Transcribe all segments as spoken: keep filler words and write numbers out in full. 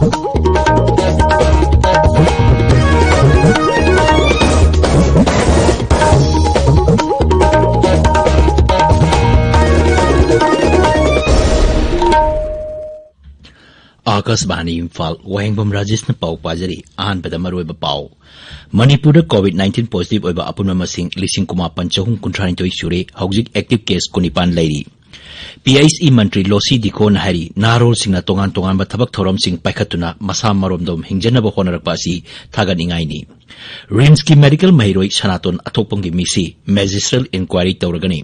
ꯑꯥꯀꯥꯁꯕꯥꯅꯤ ꯏꯝꯐꯥꯜ, ꯋꯥꯍꯦꯡꯕꯝ ꯔꯥꯖꯦꯁꯅ ꯄꯥꯎ ꯄꯥꯖꯔꯤ꯫ ꯑꯍꯥꯟꯕꯗ ꯃꯔꯨꯑꯣꯏꯕ ꯄꯥꯎ꯫ ꯃꯅꯤꯄꯨꯔꯗ COVID nineteen positive ꯑꯣꯏꯕ ꯑꯄꯨꯟꯕ ꯃꯁꯤꯡ ꯂꯤꯁꯤꯡ ꯀꯨꯟꯃꯥꯄꯟ ꯆꯍꯨꯝ ꯀꯨꯟꯊ꯭ꯔꯥ ꯅꯤꯊꯣꯏ ꯁꯨꯔꯦ꯫ ꯍꯧꯖꯤꯛ active case ꯀꯨꯟꯅꯤꯄꯥꯟ ꯂꯩꯔꯤ꯫ PHE ꯃꯟꯇ꯭ꯔꯤ ꯂꯣꯁꯤ ꯗꯤꯈꯣꯅ ꯍꯥꯏꯔꯤ, ꯅꯍꯥꯔꯣꯜꯁꯤꯡꯅ ꯇꯣꯉꯥꯟ ꯇꯣꯉꯥꯟꯕ ꯊꯕꯛ ꯊꯧꯔꯝꯁꯤꯡ ꯄꯥꯏꯈꯠꯇꯨꯅ ꯃꯁꯥ ꯃꯔꯣꯝꯗꯣꯝ ꯍꯤꯡꯖꯅꯕ ꯍꯣꯠꯅꯔꯛꯄ ꯑꯁꯤ ꯊꯥꯒꯠꯅꯤꯡꯉꯥꯏꯅꯤ꯫ ꯔꯤꯝꯁꯀꯤ ꯃꯦꯗꯤꯀꯦꯜ ꯃꯍꯩꯔꯣꯏ ꯁꯅꯥꯇꯣꯟ ꯑꯊꯣꯛꯄꯝꯒꯤ ꯃꯤꯁꯤ ꯃꯦꯖꯤꯁꯇ꯭ꯔꯦꯜ ꯏꯟꯀ꯭ꯋꯥꯏꯔꯤ ꯇꯧꯔꯒꯅꯤ꯫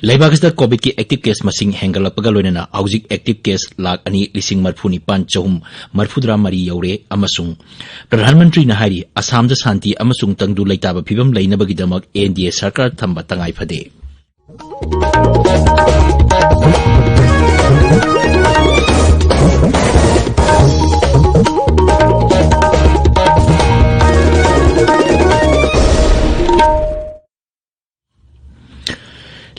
ꯂꯩꯕꯥꯛ ꯑꯁꯤꯗ COVID-ꯀꯤ active case ꯃꯁꯤꯡ ꯍꯦꯟꯒꯠꯂꯛꯄꯒ ꯂꯣꯏꯅꯅ ꯍꯧꯖꯤꯛ active case ꯂꯥꯈ ꯑꯅꯤ ꯂꯤꯁꯤꯡ ꯃꯔꯤꯐꯨ ꯅꯤꯄꯥꯟ ꯆꯍꯨꯝ ꯃꯔꯤꯐꯨꯇꯔꯥ ꯃꯔꯤ ꯌꯧꯔꯦ ꯑꯃꯁꯨꯡ ꯄ꯭ꯔꯙꯥꯟ ꯃꯟꯇ꯭ꯔꯤꯅ ꯍꯥꯏꯔꯤ, ꯑꯁꯥꯝꯗ ꯁꯥꯟꯇꯤ ꯑꯃꯁꯨꯡ ꯇꯪꯗꯨ ꯂꯩꯇꯥꯕ ꯐꯤꯕꯝ ꯂꯩꯅꯕꯒꯤꯗꯃꯛ NDA ꯁꯔꯀꯥꯔ ꯊꯝꯕ ꯇꯉꯥꯏ ꯐꯗꯦ꯫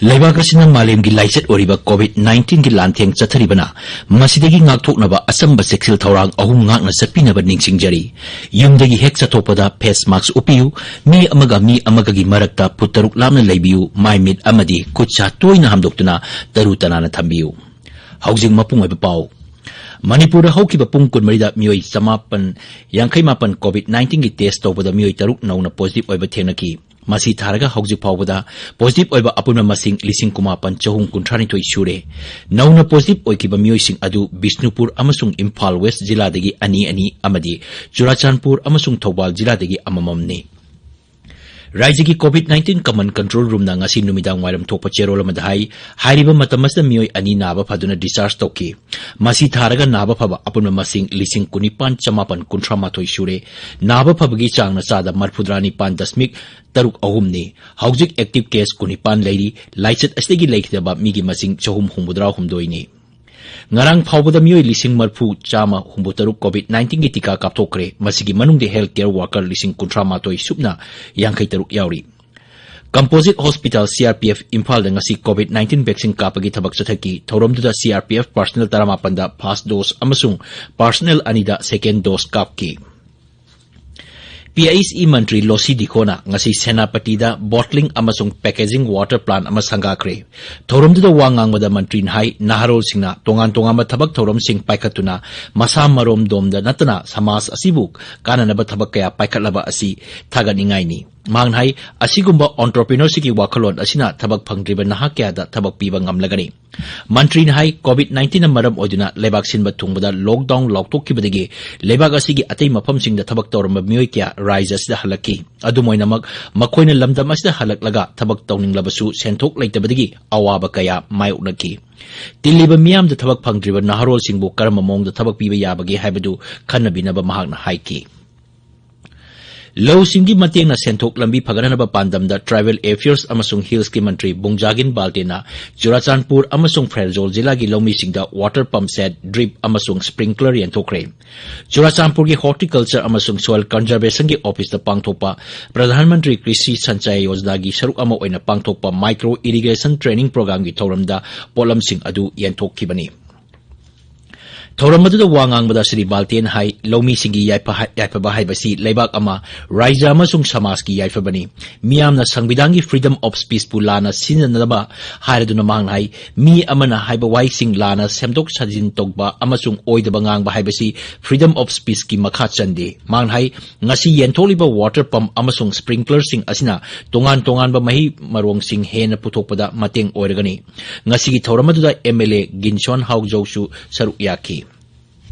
ꯂꯩꯕꯥꯛ ꯑꯁꯤꯅ ꯃꯥꯂꯦꯝꯒꯤ ꯂꯥꯏꯆꯠ ꯑꯣꯏꯔꯤꯕ COVID nineteen-ꯒꯤ ꯂꯥꯟꯊꯦꯡ ꯆꯠꯊꯔꯤꯕꯅ ꯃꯁꯤꯗꯒꯤ ꯉꯥꯛꯊꯣꯛꯅꯕ ꯑꯆꯝꯕ ꯆꯦꯛꯁꯤꯜ ꯊꯧꯔꯥꯡ ꯑꯍꯨꯝ ꯉꯥꯛꯅ ꯆꯠꯄꯤꯅꯕ ꯅꯤꯡꯁꯤꯡꯖꯔꯤ꯫ ꯌꯨꯝꯗꯒꯤ ꯍꯦꯛ ꯆꯠꯊꯣꯛꯄꯗ face mask ꯎꯞꯄꯤꯌꯨ, ꯃꯤ ꯑꯃꯒ ꯃꯤ ꯑꯃꯒꯒꯤ ꯃꯔꯛꯇ ꯐꯨꯠ ꯇꯔꯨꯛ ꯂꯥꯞꯅ ꯂꯩꯕꯤꯌꯨ, ꯃꯥꯏ ꯃꯤꯠ ꯑꯃꯗꯤ ꯈꯨꯠ ꯁꯥ ꯇꯣꯏꯅ ꯍꯥꯝꯗꯣꯛꯇꯨꯅ ꯇꯔꯨ ꯇꯅꯥꯟꯅ ꯊꯝꯕꯤꯌꯨ꯫ ꯍꯧꯖꯤꯛ ꯃꯄꯨꯡ ꯑꯣꯏꯕ ꯄꯥꯎ꯫ ꯃꯅꯤꯄꯨꯔꯗ ꯍꯧꯈꯤꯕ ꯄꯨꯡ ꯀꯨꯟꯃꯔꯤꯗ ꯃꯤꯑꯣꯏ ꯆꯃꯥꯄꯟ ꯌꯥꯡꯈꯩ ꯃꯥꯄꯟ COVID nineteen-ꯒꯤ test ꯇꯧꯕꯗ ꯃꯤꯑꯣꯏ ꯇꯔꯨꯛ ꯅꯧꯅ positive ꯑꯣꯏꯕ ꯊꯦꯡꯅꯈꯤ꯫ ꯃꯁꯤ ꯊꯥꯔꯒ ꯍꯧꯖꯤꯛ ꯐꯥꯎꯕꯗ positive ꯑꯣꯏꯕ ꯑꯄꯨꯟꯕ ꯃꯁꯤꯡ ꯂꯤꯁꯤꯡ ꯀꯨꯟꯃꯥꯄꯟ ꯆꯍꯨꯝ ꯀꯨꯟꯊ꯭ꯔꯥꯅꯤꯊꯣꯏ ꯁꯨꯔꯦ꯫ ꯅꯧꯅ positive ꯑꯣꯏꯈꯤꯕ ꯃꯤꯑꯣꯏꯁꯤꯡ ꯑꯗꯨ ꯕꯤꯁꯅꯨꯄꯨꯔ ꯑꯃꯁꯨꯡ ꯏꯝꯐꯥꯜ ꯋꯦꯁ ꯖꯤꯂꯥꯗꯒꯤ ꯑꯅꯤ ꯑꯅꯤ ꯑꯃꯗꯤ ꯆꯨꯔꯥꯆꯥꯟꯄꯨꯔ ꯑꯃꯁꯨꯡ ꯊꯧꯕꯥꯜ ꯖꯤꯂꯥꯗꯒꯤ ꯑꯃꯃꯝꯅꯤ꯫ ꯔꯥꯖ꯭ꯌꯒꯤ COVID nineteen Command Control Room-ꯅ ꯉꯁꯤ ꯅꯨꯃꯤꯗꯥꯡ ꯋꯥꯏꯔꯝ ꯊꯣꯛꯄ ꯆꯦꯔꯣꯜ ꯑꯃꯗ ꯍꯥꯏ, ꯍꯥꯏꯔꯤꯕ ꯃꯇꯝ ꯑꯁꯤꯗ ꯃꯤꯑꯣꯏ ꯑꯅꯤ ꯅꯥꯕ ꯐꯗꯨꯅ discharge ꯇꯧꯈꯤ꯫ ꯃꯁꯤ ꯊꯥꯔꯒ ꯅꯥꯕ ꯐꯕ ꯑꯄꯨꯟꯕ ꯃꯁꯤꯡ ꯂꯤꯁꯤꯡ ꯀꯨꯟꯅꯤꯄꯥꯟ ꯆꯃꯥꯄꯟ ꯀꯨꯟꯊ꯭ꯔꯥ ꯃꯥꯊꯣꯏ ꯁꯨꯔꯦ꯫ ꯅꯥꯕ ꯐꯕꯒꯤ ꯆꯥꯡꯅ ꯆꯥꯗ ꯃꯔꯤꯐꯨꯇꯔꯥ ꯅꯤꯄꯥꯟ ꯗꯁꯃꯤꯛ ꯇꯔꯨꯛ ꯑꯍꯨꯝꯅꯤ꯫ ꯍꯧꯖꯤꯛ active case ꯀꯨꯟꯅꯤꯄꯥꯟ ꯂꯩꯔꯤ꯫ ꯂꯥꯏꯆꯠ ꯑꯁꯤꯗꯒꯤ ꯂꯩꯈꯤꯗꯕ ꯃꯤꯒꯤ ꯃꯁꯤꯡ ꯆꯍꯨꯝ ꯍꯨꯝꯐꯨꯇꯔꯥ ꯍꯨꯝꯗꯣꯏꯅꯤ꯫ ꯉꯔꯥꯡ ꯐꯥꯎꯕꯗ ꯃꯤꯑꯣꯏ ꯂꯤꯁꯤꯡ ꯃꯔꯤꯐꯨ ꯆꯥꯝꯃ ꯍꯨꯝꯐꯨꯇꯔꯨꯛ COVID nineteen-ꯒꯤ ꯇꯤꯀꯥ ꯀꯥꯞꯊꯣꯛꯈ꯭ꯔꯦ꯫ ꯃꯁꯤꯒꯤ ꯃꯅꯨꯡꯗ health care worker ꯂꯤꯁꯤꯡ ꯀꯨꯟꯊ꯭ꯔꯥ ꯃꯥꯊꯣꯏ ꯁꯨꯞꯅ ꯌꯥꯡꯈꯩ ꯇꯔꯨꯛ ꯌꯥꯎꯔꯤ꯫ Composite Hospital, C R P F, ꯏꯝꯐꯥꯜꯗ ꯉꯁꯤ COVID nineteen vaccine ꯀꯥꯞꯄꯒꯤ ꯊꯕꯛ ꯆꯠꯊꯈꯤ꯫ ꯊꯧꯔꯝꯗꯨꯗ C R P F personnel ꯇꯔꯥꯃꯥꯄꯟꯗ first dose ꯑꯃꯁꯨꯡ personnel ꯑꯅꯤꯗ second dose ꯀꯥꯞꯈꯤ꯫ P H E ꯃꯟꯇ꯭ꯔꯤ ꯂꯣꯁꯤ ꯗꯤꯈꯣꯅ ꯉꯁꯤ ꯁꯦꯅꯥꯄꯇꯤꯗ bottling ꯑꯃꯁꯨꯡ packaging water plant ꯑꯃ ꯁꯪꯒꯥꯈ꯭ꯔꯦ꯫ ꯊꯧꯔꯝꯗꯨꯗ ꯋꯥ ꯉꯥꯡꯕꯗ ꯃꯟꯇ꯭ꯔꯤꯅ ꯍꯥꯏ, ꯅꯍꯥꯔꯣꯜꯁꯤꯡꯅ ꯇꯣꯉꯥꯟ ꯇꯣꯉꯥꯟꯕ ꯊꯕꯛ ꯊꯧꯔꯝꯁꯤꯡ ꯄꯥꯏꯈꯠꯇꯨꯅ ꯃꯁꯥ ꯃꯔꯣꯝꯗꯣꯝꯗ ꯅꯠꯇꯅ ꯁꯃꯥꯖ ꯑꯁꯤꯕꯨ ꯀꯥꯟꯅꯅꯕ ꯊꯕꯛ ꯀꯌꯥ ꯄꯥꯏꯈꯠꯂꯕ ꯑꯁꯤ ꯊꯥꯒꯠꯅꯤꯡꯉꯥꯏꯅꯤ꯫ ꯃꯍꯥꯛꯅ ꯍꯥꯏ, ꯑꯁꯤꯒꯨꯝꯕ entrepreneurꯁꯤꯞꯀꯤ ꯋꯥꯈꯜꯂꯣꯟ ꯑꯁꯤꯅ ꯊꯕꯛ ꯐꯪꯗ꯭ꯔꯤꯕ ꯅꯍꯥ ꯀꯌꯥꯗ ꯊꯕꯛ ꯄꯤꯕ ꯉꯝꯂꯒꯅꯤ꯫ ꯃꯟꯇ꯭ꯔꯤꯅ ꯍꯥꯏ, COVID nineteenꯅ ꯃꯔꯝ ꯑꯣꯏꯗꯨꯅ ꯂꯩꯕꯥꯛ ꯁꯤꯟꯕ ꯊꯨꯡꯕꯗ lockdown ꯂꯥꯎꯊꯣꯛꯈꯤꯕꯗꯒꯤ ꯂꯩꯕꯥꯛ ꯑꯁꯤꯒꯤ ꯑꯇꯩ ꯃꯐꯝꯁꯤꯡꯗ ꯊꯕꯛ ꯇꯧꯔꯝꯕ ꯃꯤꯑꯣꯏ ꯀꯌꯥ ꯔꯥꯖ꯭ꯌ ꯑꯁꯤꯗ ꯍꯜꯂꯛꯈꯤ꯫ ꯑꯗꯨꯝ ꯑꯣꯏꯅꯃꯛ, ꯃꯈꯣꯏꯅ ꯂꯝꯗꯝ ꯑꯁꯤꯗ ꯍꯜꯂꯛꯂꯒ ꯊꯕꯛ ꯇꯧꯅꯤꯡꯂꯕꯁꯨ ꯁꯦꯟꯊꯣꯛ ꯂꯩꯇꯕꯗꯒꯤ ꯑꯋꯥꯕ ꯀꯌꯥ ꯃꯥꯌꯣꯛꯅꯈꯤ꯫ ꯇꯤꯜꯂꯤꯕ ꯃꯤꯌꯥꯝꯗ ꯊꯕꯛ ꯐꯪꯗ꯭ꯔꯤꯕ ꯅꯍꯥꯔꯣꯜꯁꯤꯡꯕꯨ ꯀꯔꯝꯕ ꯃꯑꯣꯡꯗ ꯊꯕꯛ ꯄꯤꯕ ꯌꯥꯕꯒꯦ ꯍꯥꯏꯕꯗꯨ ꯈꯟꯅꯕꯤꯅꯕ ꯃꯍꯥꯛꯅ ꯍꯥꯏꯈꯤ꯫ ꯂꯧꯁꯤꯡꯒꯤ ꯃꯇꯦꯡꯅ ꯁꯦꯟꯊꯣꯛ ꯂꯝꯕꯤ ꯐꯒꯠꯍꯟꯅꯕ ꯄꯥꯟꯗꯝꯗ Tribal Affairs ꯑꯃꯁꯨꯡ Hillsꯀꯤ ꯃꯟꯇ꯭ꯔꯤ ꯕꯨꯡꯖꯥꯒꯤꯟ ꯕꯥꯜꯇꯦꯅ ꯆꯨꯔꯥꯆꯥꯟꯄꯨꯔ ꯑꯃꯁꯨꯡ ꯐꯦꯔꯖꯣꯜ ꯖꯤꯂꯥꯒꯤ ꯂꯧꯃꯤꯁꯤꯡꯗ water pump set, drip ꯑꯃꯁꯨꯡ sprinkler ꯌꯦꯟꯊꯣꯛꯈ꯭ꯔꯦ꯫ ꯆꯨꯔꯥꯆꯥꯟꯄꯨꯔꯒꯤ Horticulture ꯑꯃꯁꯨꯡ Soil Conservationꯒꯤ officeꯇ ꯄꯥꯡꯊꯣꯛꯄ ꯄ꯭ꯔꯙꯥꯟ ꯃꯟꯇ꯭ꯔꯤ ꯀ꯭ꯔꯤꯁꯤ ꯁꯟꯆꯌ ꯌꯣꯖꯅꯥꯒꯤ ꯁꯔꯨꯛ ꯑꯃ ꯑꯣꯏꯅ ꯄꯥꯡꯊꯣꯛꯄ micro irrigation training programmeꯒꯤ ꯊꯧꯔꯝꯗ ꯄꯣꯠꯂꯝꯁꯤꯡ ꯑꯗꯨ ꯌꯦꯟꯊꯣꯛꯈꯤꯕꯅꯤ꯫ ꯊꯧꯔꯝ ꯑꯗꯨꯗ ꯋꯥ ꯉꯥꯡꯕꯗ ꯁ꯭ꯔꯤ ꯕꯥꯜꯇꯦꯟ ꯍꯥꯏ, ꯂꯧꯃꯤꯁꯤꯡꯒꯤ ꯌꯥꯏꯐ-, ꯌꯥꯏꯐꯕ ꯍꯥꯏꯕꯁꯤ ꯂꯩꯕꯥꯛ ꯑꯃ, ꯔꯥꯖ꯭ꯌ ꯑꯃꯁꯨꯡ ꯁꯃꯥꯖꯀꯤ ꯌꯥꯏꯐꯕꯅꯤ꯫ ꯃꯤꯌꯥꯝꯅ ꯁꯪꯕꯤꯙꯥꯟꯒꯤ freedom of speechꯄꯨ ꯂꯥꯟꯅ ꯁꯤꯖꯤꯟꯅꯅꯕ ꯍꯥꯏꯔꯗꯨꯅ ꯃꯍꯥꯛꯅ ꯍꯥꯏ, ꯃꯤ ꯑꯃꯅ ꯍꯥꯏꯕ ꯋꯥꯍꯩꯁꯤꯡ ꯂꯥꯟꯅ ꯁꯦꯝꯗꯣꯛ ꯁꯥꯖꯤꯟ ꯇꯧꯕ ꯑꯃꯁꯨꯡ ꯑꯣꯏꯗꯕ ꯉꯥꯡꯕ ꯍꯥꯏꯕꯁꯤ freedom of speechꯀꯤ ꯃꯈꯥ ꯆꯟꯗꯦ꯫ ꯃꯍꯥꯛꯅ ꯍꯥꯏ, ꯉꯁꯤ ꯌꯦꯟꯊꯣꯛꯂꯤꯕ water pump ꯑꯃꯁꯨꯡ sprinklerꯁꯤꯡ ꯑꯁꯤꯅ ꯇꯣꯉꯥꯟ ꯇꯣꯉꯥꯟꯕ ꯃꯍꯩ ꯃꯔꯣꯡꯁꯤꯡ ꯍꯦꯟꯅ ꯄꯨꯊꯣꯛꯄꯗ ꯃꯇꯦꯡ ꯑꯣꯏꯔꯒꯅꯤ꯫ ꯉꯁꯤꯒꯤ ꯊꯧꯔꯝ ꯑꯗꯨꯗ M L A ꯒꯤꯟꯁꯣꯟ ꯍꯥꯎꯖꯧꯁꯨ ꯁꯔꯨꯛ ꯌꯥꯈꯤ꯫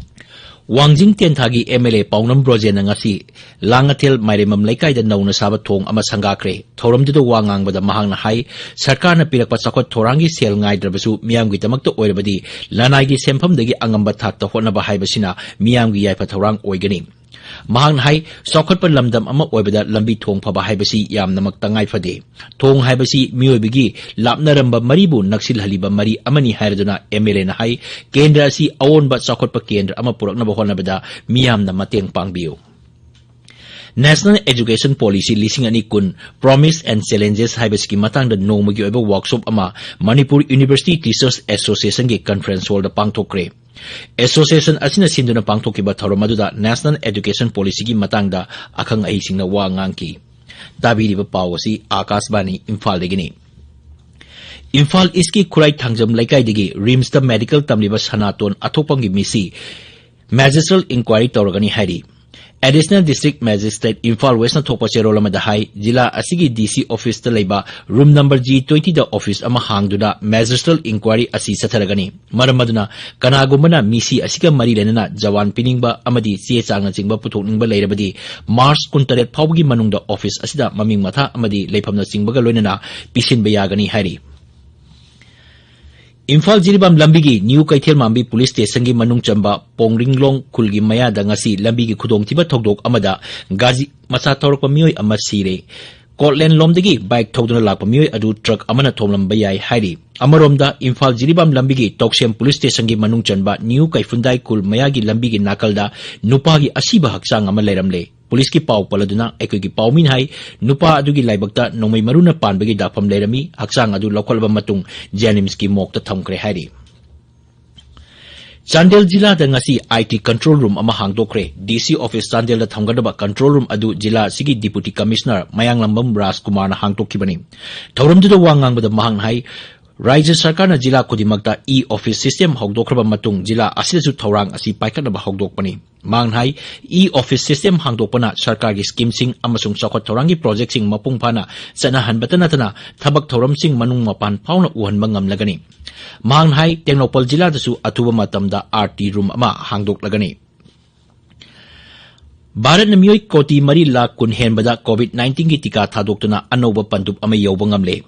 ꯋꯥꯡꯖꯤꯡ ꯇꯦꯟꯊꯥꯒꯤ M L A ꯄꯥꯎꯅꯝ ꯕ꯭ꯔꯣꯖꯦꯟꯅ ꯉꯁꯤ ꯂꯥꯡꯉꯊꯦꯜ ꯃꯥꯏꯔꯦꯝꯕꯝ ꯂꯩꯀꯥꯏꯗ ꯅꯧꯅ ꯁꯥꯕ ꯊꯣꯡ ꯑꯃ ꯁꯪꯒꯥꯈ꯭ꯔꯦ꯫ ꯊꯧꯔꯝꯗꯨꯗ ꯋꯥ ꯉꯥꯡꯕꯗ ꯃꯍꯥꯛꯅ ꯍꯥꯏ, ꯁꯔꯀꯥꯔꯅ ꯄꯤꯔꯛꯄ ꯆꯥꯎꯈꯠ ꯊꯧꯔꯥꯡꯒꯤ ꯁꯦꯜ ꯉꯥꯏꯗ꯭ꯔꯕꯁꯨ ꯃꯤꯌꯥꯝꯒꯤꯗꯃꯛꯇ ꯑꯣꯏꯔꯕꯗꯤ ꯂꯅꯥꯏꯒꯤ ꯁꯦꯟꯐꯝꯗꯒꯤ ꯑꯉꯝꯕ ꯊꯥꯛꯇ ꯍꯣꯠꯅꯕ ꯍꯥꯏꯕꯁꯤꯅ ꯃꯤꯌꯥꯝꯒꯤ ꯌꯥꯏꯐ ꯊꯧꯔꯥꯡ ꯑꯣꯏꯒꯅꯤ꯫ ꯃꯍꯥꯛꯅ ꯍꯥꯏ, ꯆꯥꯎꯈꯠꯄ ꯂꯝꯗꯝ ꯑꯃ ꯑꯣꯏꯕꯗ ꯂꯝꯕꯤ ꯊꯣꯡ ꯐꯕ ꯍꯥꯏꯕꯁꯤ ꯌꯥꯝꯅꯃꯛ ꯇꯉꯥꯏ ꯐꯗꯦ꯫ ꯊꯣꯡ ꯍꯥꯏꯕꯁꯤ ꯃꯤꯑꯣꯏꯕꯒꯤ ꯂꯥꯞꯅꯔꯝꯕ ꯃꯔꯤꯕꯨ ꯅꯛꯁꯤꯜꯍꯜꯂꯤꯕ ꯃꯔꯤ ꯑꯃꯅꯤ ꯍꯥꯏꯔꯗꯨꯅ M L Aꯅ ꯍꯥꯏ, ꯀꯦꯟꯗ꯭ꯔ ꯑꯁꯤ ꯑꯑꯣꯟꯕ ꯆꯥꯎꯈꯠꯄ ꯀꯦꯟꯗ꯭ꯔ ꯑꯃ ꯄꯨꯔꯛꯅꯕ ꯍꯣꯠꯅꯕꯗ ꯃꯤꯌꯥꯝꯅ ꯃꯇꯦꯡ ꯄꯥꯡꯕꯤꯌꯨ꯫ National Education Policy ꯂꯤꯁꯤꯡ ꯑꯅꯤ ꯀꯨꯟ, Promise and Challenges ꯍꯥꯏꯕꯁꯤꯒꯤ ꯃꯇꯥꯡꯗ ꯅꯣꯡꯃꯒꯤ ꯑꯣꯏꯕ workshop ꯑꯃ Manipur University Teachers Associationꯒꯤ conference hallꯗ ꯄꯥꯡꯊꯣꯛꯈ꯭ꯔꯦ꯫ Association ꯑꯁꯤꯅ ꯁꯤꯟꯗꯨꯅ ꯄꯥꯡꯊꯣꯛꯈꯤꯕ ꯊꯧꯔꯝ ꯑꯗꯨꯗ National Education Policyꯒꯤ ꯃꯇꯥꯡꯗ ꯑꯈꯪ ꯑꯍꯩꯁꯤꯡꯅ ꯋꯥ ꯉꯥꯡꯈꯤ꯫ ꯇꯥꯕꯤꯔꯤꯕ ꯄꯥꯎ ꯑꯁꯤ ꯑꯥꯀꯥꯁꯕꯥꯅꯤ ꯏꯝꯐꯥꯜꯗꯒꯤꯅꯤ꯫ ꯏꯝꯐꯥꯜ ꯏꯁꯀꯤ ꯈꯨꯔꯥꯏ ꯊꯥꯡꯖꯝ ꯂꯩꯀꯥꯏꯗꯒꯤ ꯔꯤꯝꯁꯇ ꯃꯦꯗꯤꯀꯦꯜ ꯇꯝꯂꯤꯕ ꯁꯅꯥꯇꯣꯟ ꯑꯊꯣꯛꯄꯝꯒꯤ ꯃꯤꯁꯤ ꯃꯦꯖꯤꯁꯇ꯭ꯔꯦꯜ ꯏꯟꯀ꯭ꯋꯥꯏꯔꯤ ꯇꯧꯔꯒꯅꯤ ꯍꯥꯏꯔꯤ꯫ Additional District Magistrate ꯏꯝꯐꯥꯜ ꯋꯦꯁꯅ ꯊꯣꯛꯄ ꯆꯦꯔꯣꯜ ꯑꯃꯗ ꯍꯥꯏ, ꯖꯤꯂꯥ ꯑꯁꯤꯒꯤ ꯗꯤ ꯁꯤ ꯑꯣꯐꯤꯁꯇ ꯂꯩꯕ room number G twentyꯗ ꯑꯣꯐꯤꯁ ꯑꯃ ꯍꯥꯡꯗꯨꯅ ꯃꯦꯖꯤꯁꯇ꯭ꯔꯦꯜ ꯏꯟꯀ꯭ꯋꯥꯏꯔꯤ ꯑꯁꯤ ꯆꯠꯊꯔꯒꯅꯤ꯫ ꯃꯔꯝ ꯑꯗꯨꯅ ꯀꯅꯥꯒꯨꯝꯕꯅ ꯃꯤꯁꯤ ꯑꯁꯤꯒ ꯃꯔꯤ ꯂꯩꯅꯅ ꯖꯋꯥꯟ ꯄꯤꯅꯤꯡꯕ ꯑꯃꯗꯤ ꯆꯦ ꯆꯥꯡꯅꯆꯤꯡꯕ ꯄꯨꯊꯣꯛꯅꯤꯡꯕ ꯂꯩꯔꯕꯗꯤ ꯃꯥꯔꯆ ꯀꯨꯟꯇꯔꯦꯠ ꯐꯥꯎꯕꯒꯤ ꯃꯅꯨꯡꯗ ꯑꯣꯐꯤꯁ ꯑꯁꯤꯗ ꯃꯃꯤꯡ ꯃꯊꯥ ꯑꯃꯗꯤ ꯂꯩꯐꯝꯅꯆꯤꯡꯕꯒ ꯂꯣꯏꯅꯅ ꯄꯤꯁꯤꯟꯕ ꯌꯥꯒꯅꯤ ꯍꯥꯏꯔꯤ꯫ ꯏꯝꯐꯥꯜ ꯖꯤꯔꯤꯕꯥꯝ ꯂꯝꯕꯤꯒꯤ ꯅ꯭ꯌꯨ ꯀꯩꯊꯦꯜꯃꯥꯟꯕꯤ ꯄꯨꯂꯤꯁ ꯁ꯭ꯇꯦꯁꯟꯒꯤ ꯃꯅꯨꯡ ꯆꯟꯕ ꯄꯣꯡꯔꯤꯡꯂꯣꯡ ꯈꯨꯜꯒꯤ ꯃꯌꯥꯗ ꯉꯁꯤ ꯂꯝꯕꯤꯒꯤ ꯈꯨꯗꯣꯡꯊꯤꯕ ꯊꯧꯗꯣꯛ ꯑꯃꯗ ꯒꯥꯔꯤ ꯃꯆꯥ ꯊꯧꯔꯛꯄ ꯃꯤꯑꯣꯏ ꯑꯃ ꯁꯤꯔꯦ꯫ ꯀꯣꯠꯂꯦꯟ ꯂꯣꯝꯗꯒꯤ ꯕꯥꯏꯛ ꯊꯧꯗꯨꯅ ꯂꯥꯛꯄ ꯃꯤꯑꯣꯏ ꯑꯗꯨ ꯇ꯭ꯔꯛ ꯑꯃꯅ ꯊꯣꯝꯂꯝꯕ ꯌꯥꯏ ꯍꯥꯏꯔꯤ꯫ ꯑꯃꯔꯣꯝꯗ, ꯏꯝꯐꯥꯜ ꯖꯤꯔꯤꯕꯥꯝ ꯂꯝꯕꯤꯒꯤ ꯇꯧꯁꯦꯝ ꯄꯨꯂꯤꯁ ꯁ꯭ꯇꯦꯁꯟꯒꯤ ꯃꯅꯨꯡ ꯆꯟꯕ ꯅ꯭ꯌꯨ ꯀꯩꯐꯨꯟꯗꯥꯏ ꯈꯨꯜ ꯃꯌꯥꯒꯤ ꯂꯝꯕꯤꯒꯤ ꯅꯥꯀꯜꯗ ꯅꯨꯄꯥꯒꯤ ꯑꯁꯤꯕ ꯍꯛꯆꯥꯡ ꯑꯃ ꯂꯩꯔꯝꯂꯦ꯫ ꯄꯨꯂꯤꯁꯀꯤ ꯄꯥꯎ ꯄꯜꯂꯗꯨꯅ ꯑꯩꯈꯣꯏꯒꯤ ꯄꯥꯎꯃꯤꯅ ꯍꯥꯏ, ꯅꯨꯄꯥ ꯑꯗꯨꯒꯤ ꯂꯥꯏꯕꯛꯇ ꯅꯣꯡꯃꯩ ꯃꯔꯨꯅ ꯄꯥꯟꯕꯒꯤ ꯗꯥꯛꯐꯝ ꯂꯩꯔꯝꯃꯤ꯫ ꯍꯛꯆꯥꯡ ꯑꯗꯨ ꯂꯧꯈꯠꯂꯕ ꯃꯇꯨꯡ ꯖꯦꯅꯤꯝꯁꯀꯤ ꯃꯣꯔꯒꯇ ꯊꯝꯈ꯭ꯔꯦ ꯍꯥꯏꯔꯤ꯫ ꯆꯥꯟꯗꯦꯜ ꯖꯤꯂꯥꯗ ꯉꯁꯤ I T control room ꯑꯃ ꯍꯥꯡꯗꯣꯛꯈ꯭ꯔꯦ꯫ D C office ꯆꯥꯟꯗꯦꯜꯗ ꯊꯝꯒꯗꯕ control room ꯑꯗꯨ ꯖꯤꯂꯥ ꯑꯁꯤꯒꯤ Deputy Commissioner ꯃꯌꯥꯡꯂꯝꯕꯝ ꯔꯥꯖꯀꯨꯃꯥꯔꯅ ꯍꯥꯡꯗꯣꯛꯈꯤꯕꯅꯤ꯫ ꯊꯧꯔꯝꯗꯨꯗ ꯋꯥ ꯉꯥꯡꯕꯗ ꯃꯍꯥꯛꯅ ꯍꯥꯏ, ꯔꯥꯖ꯭ꯌ ꯁꯔꯀꯥꯔꯅ ꯖꯤꯂꯥ ꯈꯨꯗꯤꯡꯃꯛꯇ e-office system ꯍꯧꯗꯣꯛꯈ꯭ꯔꯕ ꯃꯇꯨꯡ ꯖꯤꯂꯥ ꯑꯁꯤꯗꯁꯨ ꯊꯧꯔꯥꯡ ꯑꯁꯤ ꯄꯥꯏꯈꯠꯅꯕ ꯍꯧꯗꯣꯛꯄꯅꯤ꯫ ꯃꯍꯥꯛꯅ ꯍꯥꯏ, e-office system ꯍꯥꯡꯗꯣꯛꯄꯅ ꯁꯔꯀꯥꯔꯒꯤ scheme ꯁꯤꯡ ꯑꯃꯁꯨꯡ ꯆꯥꯎꯈꯠ ꯊꯧꯔꯥꯡꯒꯤ project ꯁꯤꯡ ꯃꯄꯨꯡ ꯐꯥꯅ ꯆꯠꯅꯍꯟꯕꯇ ꯅꯠꯇꯅ ꯊꯕꯛ ꯊꯧꯔꯝꯁꯤꯡ ꯃꯅꯨꯡ ꯃꯄꯥꯟ ꯐꯥꯎꯅ ꯎꯍꯟꯕ ꯉꯝꯂꯒꯅꯤ꯫ ꯃꯍꯥꯛꯅ ꯍꯥꯏ, ꯇꯦꯡꯅꯧꯄꯜ ꯖꯤꯂꯥꯗꯁꯨ ꯑꯊꯨꯕ ꯃꯇꯝꯗ R T room ꯑꯃ ꯍꯥꯡꯗꯣꯛꯂꯒꯅꯤ꯫ ꯚꯥꯔꯠꯅ ꯃꯤꯑꯣꯏ ꯀꯣꯇꯤ ꯃꯔꯤ ꯂꯥꯈ ꯀꯨꯟ ꯍꯦꯟꯕꯗ COVID nineteenꯒꯤ ꯇꯤꯀꯥ ꯊꯥꯗꯣꯛꯇꯨꯅ ꯑꯅꯧꯕ ꯄꯟꯗꯨꯞ ꯑꯃ ꯌꯧꯕ ꯉꯝꯂꯦ꯫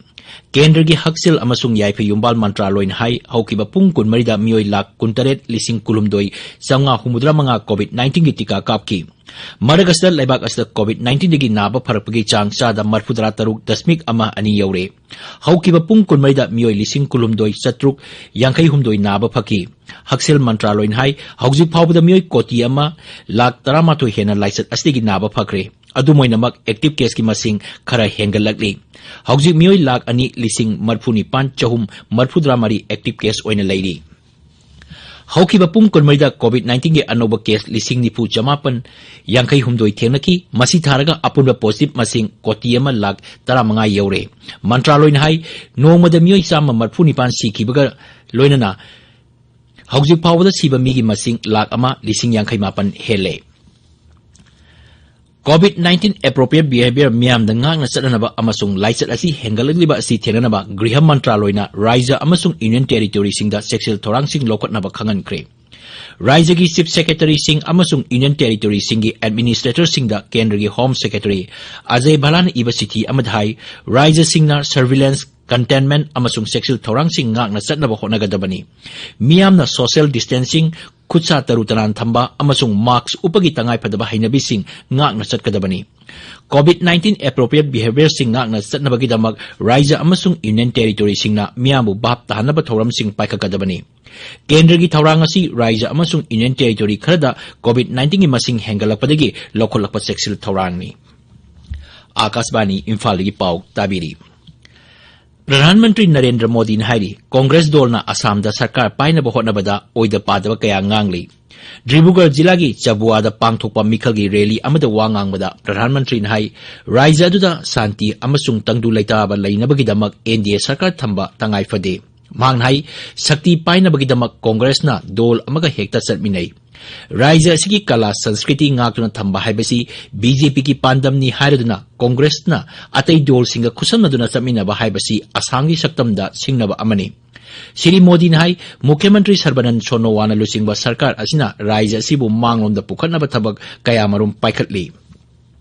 ꯀꯦꯟꯗ꯭ꯔꯒꯤ ꯍꯛꯁꯦꯜ ꯑꯃꯁꯨꯡ ꯌꯥꯏꯐ ꯌꯨꯝꯕꯥꯜ ꯃꯟꯇ꯭ꯔꯥꯂꯣꯏꯅ ꯍꯥꯏ, ꯍꯧꯈꯤꯕ ꯄꯨꯡ ꯀꯨꯟꯃꯔꯤꯗ ꯃꯤꯑꯣꯏ ꯂꯥꯈ ꯀꯨꯟꯇꯔꯦꯠ ꯂꯤꯁꯤꯡ ꯀꯨꯟꯍꯨꯝꯗꯣꯏ ꯆꯥꯝꯃꯉꯥ ꯍꯨꯝꯐꯨꯇꯔꯥꯃꯉꯥ COVID nineteenꯒꯤ ꯇꯤꯀꯥ ꯀꯥꯞꯈꯤ꯫ ꯃꯔꯛ ꯑꯁꯤꯗ ꯂꯩꯕꯥꯛ ꯑꯁꯤꯗ COVID nineteenꯗꯒꯤ ꯅꯥꯕ ꯐꯔꯛꯄꯒꯤ ꯆꯥꯡ ꯆꯥꯗ ꯃꯔꯤꯐꯨꯇꯔꯥ ꯇꯔꯨꯛ ꯗꯁꯃꯤꯛ ꯑꯃ ꯑꯅꯤ ꯌꯧꯔꯦ꯫ ꯍꯧꯈꯤꯕ ꯄꯨꯡ ꯀꯨꯟꯃꯔꯤꯗ ꯃꯤꯑꯣꯏ ꯂꯤꯁꯤꯡ ꯀꯨꯟꯍꯨꯝꯗꯣꯏ ꯆꯥꯇ꯭ꯔꯨꯛ ꯌꯥꯡꯈꯩꯍꯨꯝꯗꯣꯏ ꯅꯥꯕ ꯐꯈꯤ꯫ ꯍꯛꯁꯦꯜ ꯃꯟꯇ꯭ꯔꯥꯂꯣꯏꯅ ꯍꯥꯏ, ꯍꯧꯖꯤꯛ ꯐꯥꯎꯕꯗ ꯃꯤꯑꯣꯏ ꯀꯣꯇꯤ ꯑꯃ ꯂꯥꯈ ꯇꯔꯥꯃꯥꯊꯣꯏ ꯍꯦꯟꯅ ꯂꯥꯏꯆꯠ ꯑꯁꯤꯗꯒꯤ ꯅꯥꯕ ꯐꯈ꯭ꯔꯦ꯫ ꯑꯗꯨꯝ ꯑꯣꯏꯅꯃꯛ, active caseꯀꯤ ꯃꯁꯤꯡ ꯈꯔ ꯍꯦꯟꯒꯠꯂꯛꯂꯤ꯫ ꯍꯧꯖꯤꯛ ꯃꯤꯑꯣꯏ ꯂꯥꯈ ꯑꯅꯤ ꯂꯤꯁꯤꯡ ꯃꯔꯤꯐꯨ ꯅꯤꯄꯥꯟ ꯆꯍꯨꯝ ꯃꯔꯤꯐꯨꯇꯔꯥ ꯃꯔꯤ active case ꯑꯣꯏꯅ ꯂꯩꯔꯤ꯫ ꯍꯧꯈꯤꯕ ꯄꯨꯡ ꯀꯨꯟꯃꯔꯤꯗ COVID nineteenꯒꯤ ꯑꯅꯧꯕ case ꯂꯤꯁꯤꯡ ꯅꯤꯐꯨ ꯆꯃꯥꯄꯟ ꯌꯥꯡꯈꯩꯍꯨꯝꯗꯣꯏ ꯊꯦꯡꯅꯈꯤ꯫ ꯃꯁꯤ ꯊꯥꯔꯒ ꯑꯄꯨꯟꯕ positive ꯃꯁꯤꯡ ꯀꯣꯇꯤ ꯑꯃ ꯂꯥꯈ ꯇꯔꯥꯃꯉꯥ ꯌꯧꯔꯦ꯫ ꯃꯟꯇ꯭ꯔꯥꯂꯣꯏꯅ ꯍꯥꯏ, ꯅꯣꯡꯃꯗ ꯃꯤꯑꯣꯏ ꯆꯥꯝꯃ ꯃꯔꯤꯐꯨ ꯅꯤꯄꯥꯟ ꯁꯤꯈꯤꯕꯒ ꯂꯣꯏꯅꯅ ꯍꯧꯖꯤꯛ ꯐꯥꯎꯕꯗ ꯁꯤꯕ ꯃꯤꯒꯤ ꯃꯁꯤꯡ ꯂꯥꯈ ꯑꯃ ꯂꯤꯁꯤꯡ ꯌꯥꯡꯈꯩ ꯃꯥꯄꯟ ꯍꯦꯜꯂꯦ꯫ COVID nineteen appropriate behavior ꯃꯤꯌꯥꯝꯗ ꯉꯥꯛꯅ ꯆꯠꯅꯅꯕ ꯑꯃꯁꯨꯡ ꯂꯥꯏꯆꯠ ꯑꯁꯤ ꯍꯦꯟꯒꯠꯂꯛꯂꯤꯕ ꯑꯁꯤ ꯊꯦꯡꯅꯅꯕ ꯒ꯭ꯔꯤꯍ ꯃꯟꯇ꯭ꯔꯥꯂꯣꯏꯅ ꯔꯥꯖ꯭ꯌ ꯑꯃꯁꯨꯡ Union Territoryꯁꯤꯡꯗ ꯆꯦꯛꯁꯤꯜ ꯊꯧꯔꯥꯡꯁꯤꯡ ꯂꯧꯈꯠꯅꯕ ꯈꯪꯍꯟꯈ꯭ꯔꯦ꯫ ꯔꯥꯖ꯭ꯌꯒꯤ Chief Secretaryꯁꯤꯡ ꯑꯃꯁꯨꯡ Union Territoryꯁꯤꯡꯒꯤ Administratorꯁꯤꯡꯗ ꯀꯦꯟꯗ꯭ꯔꯒꯤ Home Secretary ꯑꯖꯌ ꯚꯜꯂꯥꯅ ꯏꯕ ꯆꯤꯊꯤ ꯑꯃꯗ ꯍꯥꯏ, ꯔꯥꯖ꯭ꯌꯁꯤꯡꯅ surveillance, containment ꯑꯃꯁꯨꯡ ꯆꯦꯛꯁꯤꯜ ꯊꯧꯔꯥꯡꯁꯤꯡ ꯉꯥꯛꯅ ꯆꯠꯅꯕ ꯍꯣꯠꯅꯒꯗꯕꯅꯤ꯫ ꯃꯤꯌꯥꯝꯅ social distancing, ꯈꯨꯠꯁꯥ ꯇꯔꯨ ꯇꯅꯥꯟ ꯊꯝꯕ ꯑꯃꯁꯨꯡ mask ꯎꯞꯄꯒꯤ ꯇꯉꯥꯏꯐꯗꯕ ꯍꯩꯅꯕꯤꯁꯤꯡ ꯉꯥꯛꯅ ꯆꯠꯀꯗꯕꯅꯤ꯫ COVID nineteen appropriate behaviorꯁꯤꯡ ꯉꯥꯛꯅ ꯆꯠꯅꯕꯒꯤꯗꯃꯛ ꯔꯥꯖ꯭ꯌ ꯑꯃꯁꯨꯡ Union Territoryꯁꯤꯡꯅ ꯃꯤꯌꯥꯝꯕꯨ ꯚꯥꯞ ꯇꯥꯍꯟꯅꯕ ꯊꯧꯔꯝꯁꯤꯡ ꯄꯥꯏꯈꯠꯀꯗꯕꯅꯤ꯫ ꯀꯦꯟꯗ꯭ꯔꯒꯤ ꯊꯧꯔꯥꯡ ꯑꯁꯤ ꯔꯥꯖ꯭ꯌ ꯑꯃꯁꯨꯡ Union Territory ꯈꯔꯗ COVID nineteenꯒꯤ ꯃꯁꯤꯡ ꯍꯦꯟꯒꯠꯂꯛꯄꯗꯒꯤ ꯂꯧꯈꯠꯂꯛꯄ ꯆꯦꯛꯁꯤꯜ ꯊꯧꯔꯥꯡꯅꯤ꯫ ꯑꯥꯀꯥꯁꯕꯥꯅꯤ ꯏꯝꯐꯥꯜꯗꯒꯤ ꯄꯥꯎ ꯇꯥꯕꯤꯔꯤ꯫ ꯄ꯭ꯔꯙꯥꯟ ꯃꯟꯇ꯭ꯔꯤ ꯅꯔꯦꯟꯗ꯭ꯔ ꯃꯣꯗꯤꯅ ꯍꯥꯏꯔꯤ, ꯀꯣꯡꯒ꯭ꯔꯦꯁ ꯗꯣꯜꯅ ꯑꯁꯥꯝꯗ ꯁꯔꯀꯥꯔ ꯄꯥꯏꯅꯕ ꯍꯣꯠꯅꯕꯗ ꯑꯣꯏꯗ ꯄꯥꯗꯕ ꯀꯌꯥ ꯉꯥꯡꯂꯤ꯫ ꯗꯤꯕ꯭ꯔꯨꯒꯔ ꯖꯤꯂꯥꯒꯤ ꯆꯕꯨꯋꯥꯗ ꯄꯥꯡꯊꯣꯛꯄ ꯃꯤꯈꯜꯒꯤ ꯔꯦꯂꯤ ꯑꯃꯗ ꯋꯥ ꯉꯥꯡꯕꯗ ꯄ꯭ꯔꯙꯥꯟ ꯃꯟꯇ꯭ꯔꯤꯅ ꯍꯥꯏ, ꯔꯥꯖ꯭ꯌ ꯑꯗꯨꯗ ꯁꯥꯟꯇꯤ ꯑꯃꯁꯨꯡ ꯇꯪꯗꯨ ꯂꯩꯇꯥꯕ ꯂꯩꯅꯕꯒꯤꯗꯃꯛ NDA ꯁꯔꯀꯥꯔ ꯊꯝꯕ ꯇꯉꯥꯏ ꯐꯗꯦ꯫ ꯃꯍꯥꯛꯅ ꯍꯥꯏ, ꯁꯛꯇꯤ ꯄꯥꯏꯅꯕꯒꯤꯗꯃꯛ ꯀꯣꯡꯒ꯭ꯔꯦꯁꯅ ꯗꯣꯜ ꯑꯃꯒ ꯍꯦꯛꯇ ꯆꯠꯃꯤꯟꯅꯩ꯫ ꯔꯥꯖ꯭ꯌ ꯑꯁꯤꯒꯤ ꯀꯂꯥ ꯁꯪꯁꯀ꯭ꯔꯤꯇꯤ ꯉꯥꯛꯇꯨꯅ ꯊꯝꯕ ꯍꯥꯏꯕꯁꯤ BJPꯒꯤ ꯄꯥꯟꯗꯝꯅꯤ ꯍꯥꯏꯔꯗꯨꯅ ꯀꯣꯡꯒ꯭ꯔꯦꯁꯅ ꯑꯇꯩ ꯗꯣꯜꯁꯤꯡꯒ ꯈꯨꯠꯁꯝꯅꯗꯨꯅ ꯆꯠꯃꯤꯟꯅꯕ ꯍꯥꯏꯕꯁꯤ ꯑꯁꯥꯝꯒꯤ ꯁꯛꯇꯝꯗ ꯁꯤꯡꯅꯕ ꯑꯃꯅꯤ꯫ ꯁ꯭ꯔꯤ ꯃꯣꯗꯤꯅ ꯍꯥꯏ, ꯃꯨꯈ꯭ꯌ ꯃꯟꯇ꯭ꯔꯤ ꯁꯔꯕꯥꯅꯟꯗ ꯁꯣꯅꯣꯋꯥꯜꯅ ꯂꯨꯆꯤꯡꯕ ꯁꯔꯀꯥꯔ ꯑꯁꯤꯅ ꯔꯥꯖ꯭ꯌ ꯑꯁꯤꯕꯨ ꯃꯥꯡꯂꯣꯝꯗ ꯄꯨꯈꯠꯅꯕ ꯊꯕꯛ ꯀꯌꯥꯃꯔꯨꯝ ꯄꯥꯏꯈꯠꯂꯤ꯫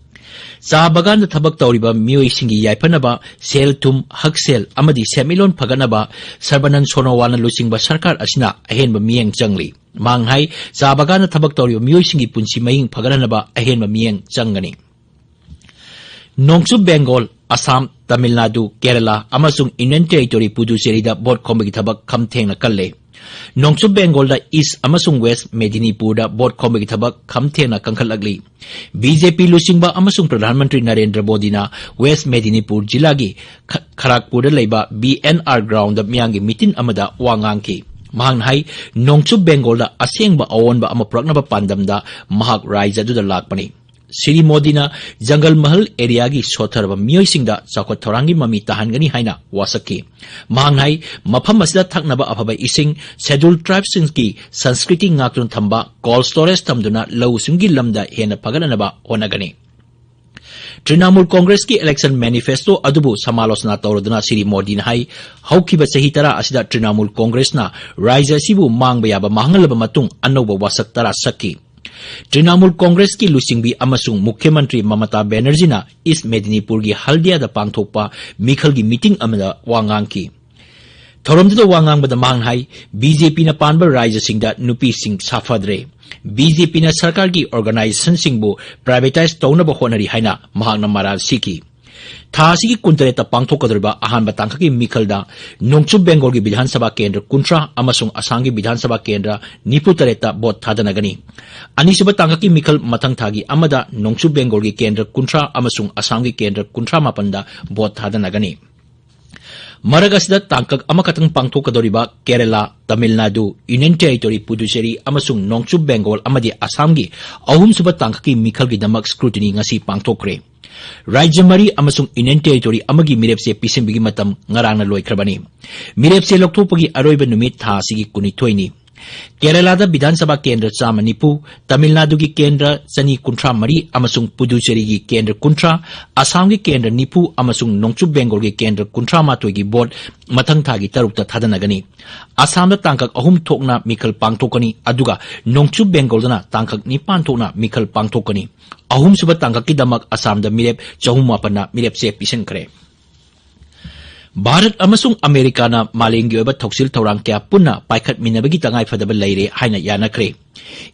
ꯆꯥ ꯕꯒꯥꯟꯗ ꯊꯕꯛ ꯇꯧꯔꯤꯕ ꯃꯤꯑꯣꯏꯁꯤꯡꯒꯤ ꯌꯥꯏꯐꯅꯕ ꯁꯦꯜ ꯊꯨꯝ, ꯍꯛꯁꯦꯜ ꯑꯃꯗꯤ ꯁꯦꯟꯃꯤꯠꯂꯣꯟ ꯐꯒꯠꯅꯕ ꯁꯔꯕꯥꯅꯟ ꯁꯣꯅꯣꯋꯥꯜꯅ ꯂꯨꯆꯤꯡꯕ ꯁꯔꯀꯥꯔ ꯑꯁꯤꯅ ꯑꯍꯦꯟꯕ ꯃꯤꯠꯌꯦꯡ ꯆꯪꯂꯤ꯫ ꯃꯍꯥꯛꯅ ꯍꯥꯏ, ꯆꯥ ꯕꯒꯥꯟꯗ ꯊꯕꯛ ꯇꯧꯔꯤꯕ ꯃꯤꯑꯣꯏꯁꯤꯡꯒꯤ ꯄꯨꯟꯁꯤ ꯃꯍꯤꯡ ꯐꯒꯠꯍꯟꯅꯕ ꯑꯍꯦꯟꯕ ꯃꯤꯠꯌꯦꯡ ꯆꯪꯒꯅꯤ꯫ ꯅꯣꯡꯆꯨꯞ ꯕꯦꯡꯒꯣꯜ, ꯑꯁꯥꯝ, ꯇꯥꯃꯤꯜ ꯅꯥꯗꯨ, ꯀꯦꯔꯂꯥ ꯑꯃꯁꯨꯡ ꯌꯨꯅꯤꯌꯟ ꯇꯦꯔꯤꯇꯣꯔꯤ ꯄꯨꯗꯨꯆꯦꯔꯤꯗ ꯚꯣꯠ ꯈꯣꯝꯕꯒꯤ ꯊꯕꯛ ꯈꯝ ꯊꯦꯡꯅ ꯀꯜꯂꯦ꯫ ꯅꯣꯡꯆꯨꯞ ꯕꯦꯡꯒꯣꯜꯗ ꯏꯁ ꯑꯃꯁꯨꯡ ꯋꯦꯁ ꯃꯦꯗꯤꯅꯤꯄꯨꯔꯗ ꯚꯣꯠ ꯈꯣꯝꯕꯒꯤ ꯊꯕꯛ ꯈꯝ ꯊꯦꯡꯅ ꯀꯟꯈꯠꯂꯛꯂꯤ꯫ ꯕꯤ ꯖꯦ ꯄꯤ ꯂꯨꯆꯤꯡꯕ ꯑꯃꯁꯨꯡ ꯄ꯭ꯔꯙꯥꯟ ꯃꯟꯇ꯭ꯔꯤ ꯅꯔꯦꯟꯗ꯭ꯔ ꯃꯣꯗꯤꯅ ꯋꯦꯁ ꯃꯦꯗꯤꯅꯤꯄꯨꯔ ꯖꯤꯂꯥꯒꯤ ꯈ-, ꯈꯔꯥꯒꯄꯨꯔꯗ ꯂꯩꯕ ꯕꯤ ꯑꯦꯟ ꯑꯥꯔ ꯒ꯭ꯔꯥꯎꯟꯗ ꯃꯤꯌꯥꯝꯒꯤ ꯃꯤꯇꯤꯟ ꯑꯃꯗ ꯋꯥ ꯉꯥꯡꯈꯤ꯫ ꯃꯍꯥꯛꯅ ꯍꯥꯏ, ꯅꯣꯡꯆꯨꯞ ꯕꯦꯡꯒꯣꯜꯗ ꯑꯁꯦꯡꯕ ꯑꯑꯣꯟꯕ ꯑꯃ ꯄꯨꯔꯛꯅꯕ ꯄꯥꯟꯗꯝꯗ ꯃꯍꯥꯛ ꯔꯥꯏꯖ꯭ꯌ ꯑꯗꯨꯗ ꯂꯥꯛꯄꯅꯤ꯫ ꯁ꯭ꯔꯤ ꯃꯣꯗꯤꯅ ꯖꯪꯒꯜ ꯃꯍꯜ ꯑꯦꯔꯤꯌꯥꯒꯤ ꯁꯣꯠꯊꯔꯕ ꯃꯤꯑꯣꯏꯁꯤꯡꯗ ꯆꯥꯎꯈꯠ ꯊꯧꯔꯥꯡꯒꯤ ꯃꯃꯤ ꯇꯥꯍꯟꯒꯅꯤ ꯍꯥꯏꯅ ꯋꯥꯁꯛꯈꯤ꯫ ꯃꯍꯥꯛꯅ ꯍꯥꯏ, ꯃꯐꯝ ꯑꯁꯤꯗ ꯊꯛꯅꯕ ꯑꯐꯕ ꯏꯁꯤꯡ, ꯁꯦꯗ꯭ꯌꯨꯜ ꯇ꯭ꯔꯥꯏꯕꯁꯤꯡꯒꯤ ꯁꯪꯁꯀ꯭ꯔꯤꯇꯤ ꯉꯥꯛꯇꯨꯅ ꯊꯝꯕ, ꯀꯣꯜꯗ ꯁ꯭ꯇꯣꯔꯦꯖ ꯊꯝꯗꯨꯅ ꯂꯧꯎ ꯁꯤꯡꯎꯒꯤ ꯂꯝꯗ ꯍꯦꯟꯅ ꯐꯒꯠꯅꯅꯕ ꯍꯣꯠꯅꯒꯅꯤ꯫ ꯇ꯭ꯔꯤꯅꯥꯃꯨꯜ ꯀꯣꯡꯒ꯭ꯔꯦꯁꯀꯤ ꯏꯂꯦꯛꯁꯟ ꯃꯦꯅꯤꯐꯦꯁꯇꯣ ꯑꯗꯨꯕꯨ ꯁꯃꯥꯂꯣꯆꯅꯥ ꯇꯧꯔꯗꯨꯅ ꯁ꯭ꯔꯤ ꯃꯣꯗꯤꯅ ꯍꯥꯏ, ꯍꯧꯈꯤꯕ ꯆꯍꯤ ꯇꯔꯥ ꯑꯁꯤꯗ ꯇ꯭ꯔꯤꯅꯥꯃꯨꯜ ꯀꯣꯡꯒ꯭ꯔꯦꯁꯅ ꯔꯥꯏꯖ꯭ꯌ ꯑꯁꯤꯕꯨ ꯃꯥꯡꯕ ꯌꯥꯕ ꯃꯥꯡꯍꯜꯂꯕ ꯃꯇꯨꯡ ꯑꯅꯧꯕ ꯋꯥꯁꯛ ꯇꯔꯥ ꯁꯛꯈꯤ꯫ ꯇ꯭ꯔꯤꯅꯥꯃꯨꯜ ꯀꯣꯡꯒ꯭ꯔꯦꯁꯀꯤ ꯂꯨꯆꯤꯡꯕꯤ ꯑꯃꯁꯨꯡ ꯃꯨꯈ꯭ꯌ ꯃꯟꯇ꯭ꯔꯤ ꯃꯃꯇꯥ ꯕꯦꯅꯔꯖꯤꯅ ꯏꯁ ꯃꯦꯗꯤꯅꯤꯄꯨꯔꯒꯤ ꯍꯜꯗꯤꯌꯥꯗ ꯄꯥꯡꯊꯣꯛꯄ ꯃꯤꯈꯜꯒꯤ ꯃꯤꯇꯤꯡ ꯑꯃꯗ ꯋꯥ ꯉꯥꯡꯈꯤ꯫ ꯊꯧꯔꯝꯗꯨꯗ ꯋꯥ ꯉꯥꯡꯕꯗ ꯃꯍꯥꯛꯅ ꯍꯥꯏ, ꯕꯤ ꯖꯦ ꯄꯤꯅ ꯄꯥꯟꯕ ꯔꯥꯏꯖ꯭ꯌꯁꯤꯡꯗ ꯅꯨꯄꯤꯁꯤꯡ ꯁꯥꯐꯗ꯭ꯔꯦ꯫ ꯕꯤ ꯖꯦ ꯄꯤꯅ ꯁꯔꯀꯥꯔꯒꯤ ꯑꯣꯔꯒꯅꯥꯏꯖꯦꯁꯟꯁꯤꯡꯕꯨ ꯄ꯭ꯔꯥꯏꯚꯦꯇꯥꯏꯖ ꯇꯧꯅꯕ ꯍꯣꯠꯅꯔꯤ ꯍꯥꯏꯅ ꯃꯍꯥꯛꯅ ꯃꯔꯥꯜ ꯁꯤꯈꯤ꯫ ꯊꯥ ꯑꯁꯤꯒꯤ ꯀꯨꯟꯇꯔꯦꯠꯇ ꯄꯥꯡꯊꯣꯛꯀꯗꯧꯔꯤꯕ ꯑꯍꯥꯟꯕ ꯇꯥꯡꯀꯛꯀꯤ ꯃꯤꯈꯜꯗ ꯅꯣꯡꯆꯨꯞ ꯕꯦꯡꯒꯣꯜꯒꯤ ꯕꯤꯙꯥꯟ ꯁꯚꯥ ꯀꯦꯟꯗ꯭ꯔ ꯀꯨꯟꯊ꯭ꯔꯥ ꯑꯃꯁꯨꯡ ꯑꯁꯥꯝꯒꯤ ꯕꯤꯙꯥꯟ ꯁꯚꯥ ꯀꯦꯟꯗ꯭ꯔ ꯅꯤꯐꯨ ꯇꯔꯦꯠꯇ ꯚꯣꯠ ꯊꯥꯗꯅꯒꯅꯤ꯫ ꯑꯅꯤꯁꯨꯕ ꯇꯥꯡꯀꯛꯀꯤ ꯃꯤꯈꯜ ꯃꯊꯪ ꯊꯥꯒꯤ ꯑꯃꯗ ꯅꯣꯡꯆꯨꯞ ꯕꯦꯡꯒꯣꯜꯒꯤ ꯀꯦꯟꯗ꯭ꯔ ꯀꯨꯟꯊ꯭ꯔꯥ ꯑꯃꯁꯨꯡ ꯑꯁꯥꯝꯒꯤ ꯀꯦꯟꯗ꯭ꯔ ꯀꯨꯟꯊ꯭ꯔꯥ ꯃꯥꯄꯟꯗ ꯚꯣꯠ ꯊꯥꯗꯅꯒꯅꯤ꯫ ꯃꯔꯛ ꯑꯁꯤꯗ ꯇꯥꯡꯀꯛ ꯑꯃꯈꯛꯇꯪ ꯄꯥꯡꯊꯣꯛꯀꯗꯧꯔꯤꯕ ꯀꯦꯔꯂꯥ, ꯇꯥꯃꯤꯜ ꯅꯥꯗꯨ, ꯌꯨꯅꯤꯌꯟ ꯇꯦꯔꯤꯇꯣꯔꯤ ꯄꯨꯗꯨꯆꯦꯔꯤ ꯑꯃꯁꯨꯡ ꯅꯣꯡꯆꯨꯞ ꯕꯦꯡꯒꯣꯜ ꯑꯃꯗꯤ ꯑꯁꯥꯝꯒꯤ ꯑꯍꯨꯝꯁꯨꯕ ꯇꯥꯡꯀꯛꯀꯤ ꯃꯤꯈꯜꯒꯤꯗꯃꯛ ꯁ꯭ꯀ꯭ꯔꯨꯇꯤꯅꯤ ꯉꯁꯤ ꯄꯥꯡꯊꯣꯛꯈ꯭ꯔꯦ꯫ ꯔꯥꯖ꯭ꯌ ꯃꯔꯤ ꯑꯃꯁꯨꯡ ꯌꯨꯅꯤꯌꯟ ꯇꯦꯔꯤꯇꯣꯔꯤ ꯑꯃꯒꯤ ꯃꯤꯔꯦꯞꯆꯦ ꯄꯤꯁꯤꯟꯕꯒꯤ ꯃꯇꯝ ꯉꯔꯥꯡꯅ ꯂꯣꯏꯈ꯭ꯔꯕꯅꯤ꯫ ꯃꯤꯔꯦꯞꯆꯦ ꯂꯧꯊꯣꯛꯄꯒꯤ ꯑꯔꯣꯏꯕ ꯅꯨꯃꯤꯠ ꯊꯥ ꯑꯁꯤꯒꯤ ꯀꯨꯟꯅꯤꯊꯣꯏꯅꯤ꯫ ꯀꯦꯔꯂꯥꯗ ꯕꯤꯙꯥꯟ ꯁꯚꯥ ꯀꯦꯟꯗ꯭ꯔ ꯆꯥꯝꯃ ꯅꯤꯐꯨ, ꯇꯥꯃꯤꯜ ꯅꯥꯗꯨꯒꯤ ꯀꯦꯟꯗ꯭ꯔ ꯆꯅꯤ ꯀꯨꯟꯊ꯭ꯔꯥ ꯃꯔꯤ ꯑꯃꯁꯨꯡ ꯄꯨꯗꯨꯆꯦꯔꯤꯒꯤ ꯀꯦꯟꯗ꯭ꯔ ꯀꯨꯟꯊ꯭ꯔꯥ, ꯑꯁꯥꯝꯒꯤ ꯀꯦꯟꯗ꯭ꯔ ꯅꯤꯐꯨ ꯑꯃꯁꯨꯡ ꯅꯣꯡꯆꯨꯞ ꯕꯦꯡꯒꯣꯜꯒꯤ ꯀꯦꯟꯗ꯭ꯔ ꯀꯨꯟꯊ꯭ꯔꯥ ꯃꯥꯊꯣꯏꯒꯤ ꯚꯣꯠ ꯃꯊꯪ ꯊꯥꯒꯤ ꯇꯔꯨꯛꯇ ꯊꯥꯗꯅꯒꯅꯤ꯫ ꯑꯁꯥꯝꯗ ꯇꯥꯡꯀꯛ ꯑꯍꯨꯝ ꯊꯣꯛꯅ ꯃꯤꯈꯜ ꯄꯥꯡꯊꯣꯛꯀꯅꯤ, ꯑꯗꯨꯒ ꯅꯣꯡꯆꯨꯞ ꯕꯦꯡꯒꯣꯜꯗꯅ ꯇꯥꯡꯀꯛ ꯅꯤꯄꯥꯟ ꯊꯣꯛꯅ ꯃꯤꯈꯜ ꯄꯥꯡꯊꯣꯛꯀꯅꯤ꯫ ꯑꯍꯨꯝꯁꯨꯕ ꯇꯥꯡꯀꯛꯀꯤꯗꯃꯛ ꯑꯁꯥꯝꯗ ꯃꯤꯔꯦꯞ ꯆꯍꯨꯝ ꯃꯥꯄꯟꯅ ꯃꯤꯔꯦꯞ ꯆꯦ ꯄꯤꯁꯤꯟꯈ꯭ꯔꯦ꯫ ꯚꯥꯔꯠ ꯑꯃꯁꯨꯡ ꯑꯃꯦꯔꯤꯀꯥꯅ ꯃꯥꯂꯦꯝꯒꯤ ꯑꯣꯏꯕ ꯊꯧꯁꯤꯜ ꯊꯧꯔꯥꯡ ꯀꯌꯥ ꯄꯨꯟꯅ ꯄꯥꯏꯈꯠꯃꯤꯟꯅꯕꯒꯤ ꯇꯉꯥꯏꯐꯗꯕ ꯂꯩꯔꯦ ꯍꯥꯏꯅ ꯌꯥꯅꯈ꯭ꯔꯦ꯫